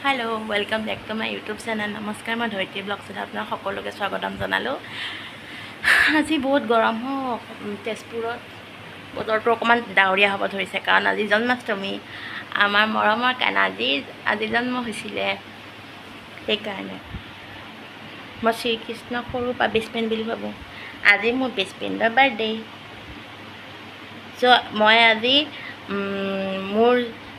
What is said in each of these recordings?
Hello, welcome back to my YouTube channel. নমস্কাৰ, মই ধৰিত্ৰী ব্লগছত আপোনাক সকলোকে স্বাগতম জনালোঁ। আজি বহুত গৰম হওক তেজপুৰত। বতৰটো অকণমান ডাৱৰীয়া হ'ব ধৰিছে, কাৰণ আজি জন্মাষ্টমী। আমাৰ মৰমৰ কানাজীৰ আজি জন্ম হৈছিলে, সেইকাৰণে। মই শ্ৰীকৃষ্ণক সৰুৰ পৰা বেষ্ট ফ্ৰেণ্ড বুলি ভাবোঁ। আজি মোৰ বেষ্ট ফ্ৰেণ্ডৰ বাৰ্থডে। চ' মই আজি মোৰ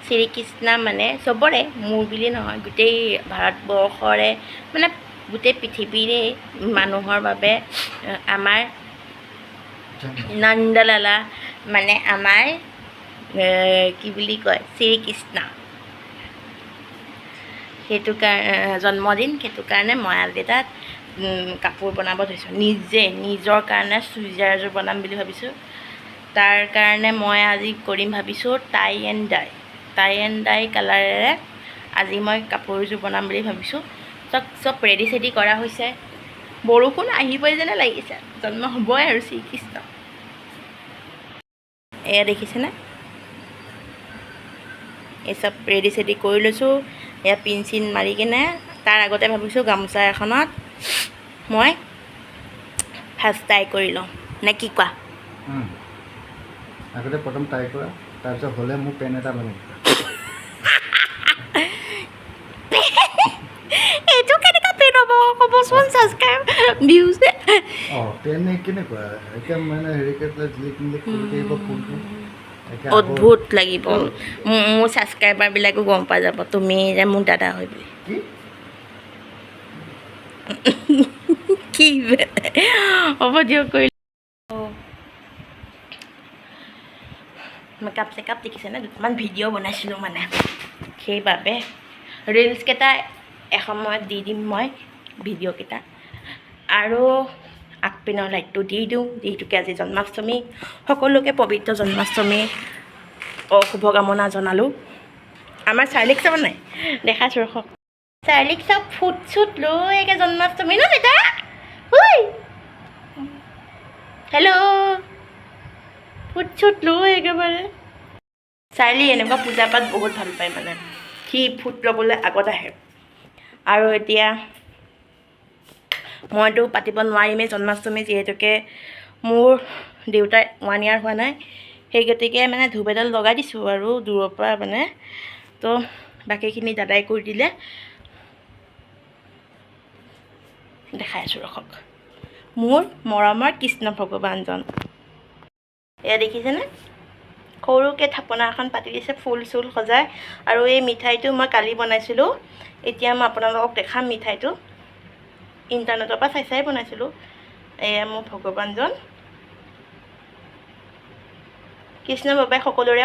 শ্ৰীকৃষ্ণ, মানে চবৰে, মোৰ বুলি নহয়, গোটেই ভাৰতবৰ্ষৰে, মানে গোটেই পৃথিৱীৰে মানুহৰ বাবে আমাৰ নন্দলালা, মানে আমাৰ কি বুলি কয়, শ্ৰীকৃষ্ণ, সেইটো কাৰণে জন্মদিন। সেইটো কাৰণে মই আজি এটা কাপোৰ বনাব ধৰিছোঁ। নিজে নিজৰ কাৰণে চুইজাৰ এযোৰ বনাম বুলি ভাবিছোঁ। তাৰ কাৰণে মই আজি কৰিম ভাবিছোঁ tie and dye, tie and dye কালাৰেৰে আজি মই কাপোৰ এযোৰ বনাম বুলি ভাবিছোঁ। চব চব ৰেডি চেডি কৰা হৈছে। বৰষুণ আহিবই যেনে লাগিছে। জন্ম হ'বই আৰু শ্ৰীকৃষ্ণ। এয়া দেখিছেনে? এই চব ৰেডি চেডি কৰি লৈছোঁ। এয়া পিন চিন মাৰি কিনে তাৰ আগতে ভাবিছোঁ গামোচা এখনত মই ফাৰ্ষ্ট ট্ৰাই কৰি লওঁ, নে কি কোৱা? আগতে প্ৰথম ট্ৰাই কৰা, তাৰপিছত হ'লে মোক পেন এটা বনাই দিবা। এইটো কেনেকুৱা পেন হ'ব ক'বচোন? Subscribe, views. অঁ, পেন কেনেকুৱা একদম মানে হেৰি কৰি পেলাই জিলিক মিলিক কৰি থাকিব ফুলটো একে আগৰ- অদ্ভুত লাগিব। মোৰ ছাবস্ক্ৰাইবাৰবিলাকো গম পাই যাব তুমি যে মোৰ দাদা হয় বুলি। কি? কি হ'ব, দিয়ক কৰি। মেকআপ চেকআপ দেখিছেনে? দুটামান ভিডিঅ' বনাইছিলোঁ, মানে সেইবাবে ৰিলচকেইটা এসময়ত দি দিম মই ভিডিঅ'কেইটা। আৰু আগপিনৰ লাইটটো দি দিওঁ, যিহেতুকে আজি জন্মাষ্টমী। সকলোকে পবিত্ৰ জন্মাষ্টমী শুভকামনা জনালোঁ। আমাৰ চাৰ্লিক চাব নাই, দেখাইছোঁ ৰখক। চাৰ্লিক চব ফুট চুট লৈ একে জন্মাষ্টমী ন বেটা। ঐ হেল্ল', ফুট চুট লৈ একেবাৰে। চাৰ্লি এনেকুৱা পূজা পাত বহুত ভাল পায়, মানে সি ফুট ল'বলৈ আগত আহে। আৰু এতিয়া মইতো পাতিব নোৱাৰিমেই জন্মাষ্টমী, যিহেতুকে মোৰ দেউতাৰ 1 ইয়াৰ হোৱা নাই। সেই গতিকে মানে ধূপ এডাল লগাই দিছোঁ আৰু দূৰৰ পৰা, মানে তো বাকীখিনি দাদাই কৰি দিলে। দেখাই আছোঁ ৰখক, মোৰ মৰমৰ কৃষ্ণ ভগৱানজন। এয়া দেখিছেনে? সৰুকৈ থাপনা এখন পাতি দিছে ফুল চুল সজাই। আৰু এই মিঠাইটো মই কালি বনাইছিলোঁ। এতিয়া মই আপোনালোকক দেখাম মিঠাইটো। ইণ্টাৰনেটৰ পৰা চাই চাই বনাইছিলোঁ। এয়া মোৰ ভগৱানজন কৃষ্ণ বাবাই সকলোৰে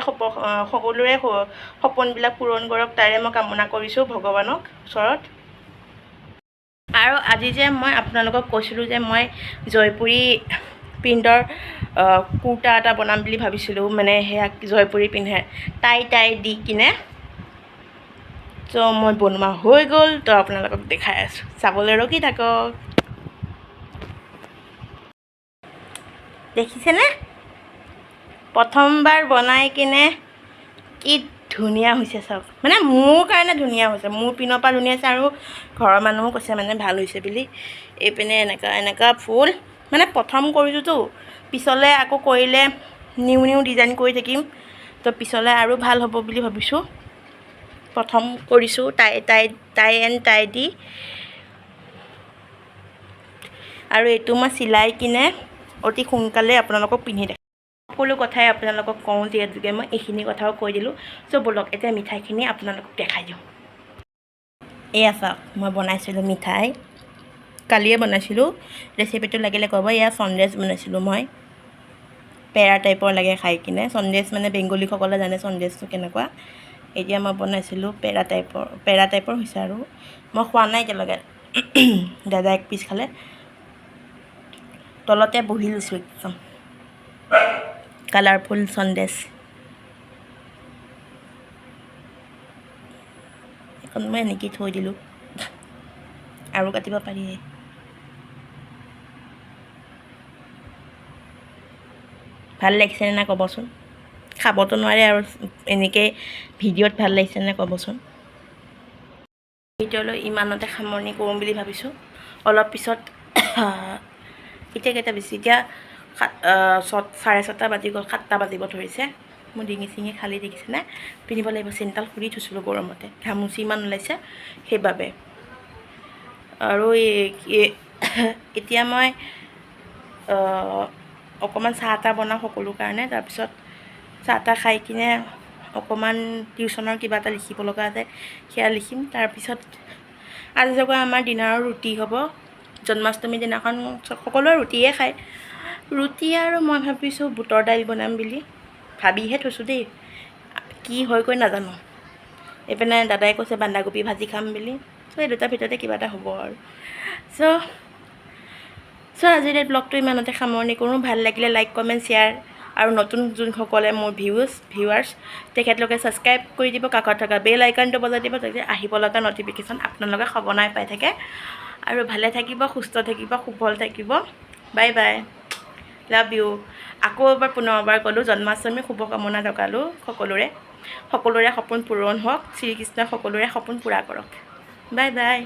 সপোনবিলাক পূৰণ কৰক, তাৰে মই কামনা কৰিছোঁ ভগৱানক ওচৰত। আৰু আজি যে মই আপোনালোকক কৈছিলোঁ যে মই জয়পুৰী প্ৰিণ্টৰ কুৰ্তা এটা বনাম বুলি ভাবিছিলোঁ, মানে সেয়া জয়পুৰী পিন্ধে টাই টাই দি কিনে, ত' মই বনোৱা হৈ গ'ল। তো আপোনালোকক দেখাই আছোঁ, চাবলৈ ৰখি থাকক। দেখিছেনে? প্ৰথমবাৰ বনাই কিনে কি ধুনীয়া হৈছে চাওক। মানে মোৰ কাৰণে ধুনীয়া হৈছে, মোৰ পিনৰ পৰা ধুনীয়া হৈছে আৰু ঘৰৰ মানুহো কৈছে মানে ভাল হৈছে বুলি। এইপিনে এনেকুৱা এনেকুৱা ফুল, মানে প্ৰথম কৰিছোঁতো, পিছলৈ আকৌ কৰিলে নিউ নিউ ডিজাইন কৰি থাকিম, তো পিছলৈ আৰু ভাল হ'ব বুলি ভাবিছোঁ। প্ৰথম কৰিছোঁ tie tie tie and tie দি। আৰু এইটো মই চিলাই কিনে অতি সোনকালে আপোনালোকক পিন্ধি দেখাম। সকলো কথাই আপোনালোকক কওঁ যিহেতুকে মই এইখিনি কথাও কৈ দিলোঁ। চ' ব'লক, এতিয়া মিঠাইখিনি আপোনালোকক দেখাই দিওঁ। এয়া চাওক, মই বনাইছিলোঁ মিঠাই, কালিয়ে বনাইছিলোঁ। ৰেচিপিটো লাগিলে ক'ব। এয়া সন্দেশ বনাইছিলোঁ মই, পেৰা টাইপৰ লাগে খাই কিনে। সন্দেশ মানে বেংগলীসকলে জানে সন্দেশটো কেনেকুৱা। এতিয়া মই বনাইছিলোঁ পেৰা টাইপৰ, পেৰা টাইপৰ হৈছে আৰু মই খোৱা নাই এতিয়ালৈকে। দাদা এক পিচ খালে। তলতে বহি লৈছোঁ, একদম কালাৰফুল সন্দেশ। এখন মই এনেকেই থৈ দিলোঁ, আৰু কাটিব পাৰি। ভাল লাগিছেনে নাই ক'বচোন? খাবতো নোৱাৰে আৰু এনেকৈ ভিডিঅ'ত ভাল লাগিছেনে নাই ক'বচোন। ভিডিঅ'লৈ ইমানতে সামৰণি কৰোঁ বুলি ভাবিছোঁ। অলপ পিছত, এতিয়া কেইটা বেছি, এতিয়া সাত 6:30 বাজি গ'ল, 7টা বাজিব ধৰিছে। মোৰ ডিঙি চিঙি খালী দেখিছেনে? পিন্ধিব লাগিব। চেইনডাল খুলি থৈছিলোঁ গৰমতে, ঘামুচি ইমান ওলাইছে সেইবাবে। আৰু এই এতিয়া মই অকণমান চাহ তাহ বনাওঁ সকলো কাৰণে। তাৰপিছত চাহ তাহ খাই কিনে অকণমান টিউশ্যনৰ কিবা এটা লিখিব লগা আছে, সেয়া লিখিম। তাৰপিছত আজি জগা আমাৰ ডিনাৰৰ ৰুটি হ'ব। জন্মাষ্টমীৰ দিনাখন সকলোৱে ৰুটিয়ে খায়। ৰুটি আৰু মই ভাবিছোঁ বুটৰ দাইল বনাম বুলি ভাবিহে থৈছোঁ দেই, কি হয়গৈ নাজানো। এইপিনে দাদাই কৈছে বন্ধাকবি ভাজি খাম বুলি। চ' এই দুটাৰ ভিতৰতে কিবা এটা হ'ব আৰু। চ' চ' আজিৰ এই ব্লগটো ইমানতে সামৰণি কৰোঁ। ভাল লাগিলে লাইক, কমেণ্ট, শ্বেয়াৰ আৰু নতুন যোনসকলে মোৰ ভিউৱাৰ্ছ, তেখেতলোকে ছাবস্ক্ৰাইব কৰি দিব, কাষত থকা বেল আইকনটো বজাই দিব, যাতে আহিব লগা ন'টিফিকেশ্যন আপোনালোকে সঘনাই পাই থাকে। আৰু ভালে থাকিব, সুস্থ থাকিব, সুফল থাকিব। Bye bye, love you. আকৌ এবাৰ পুনৰবাৰ ক'লোঁ, জন্মাষ্টমীৰ শুভকামনা জনালোঁ সকলোৰে। সকলোৰে সপোন পূৰণ হওক, শ্ৰীকৃষ্ণই সকলোৰে সপোন পূৰা কৰক। Bye bye.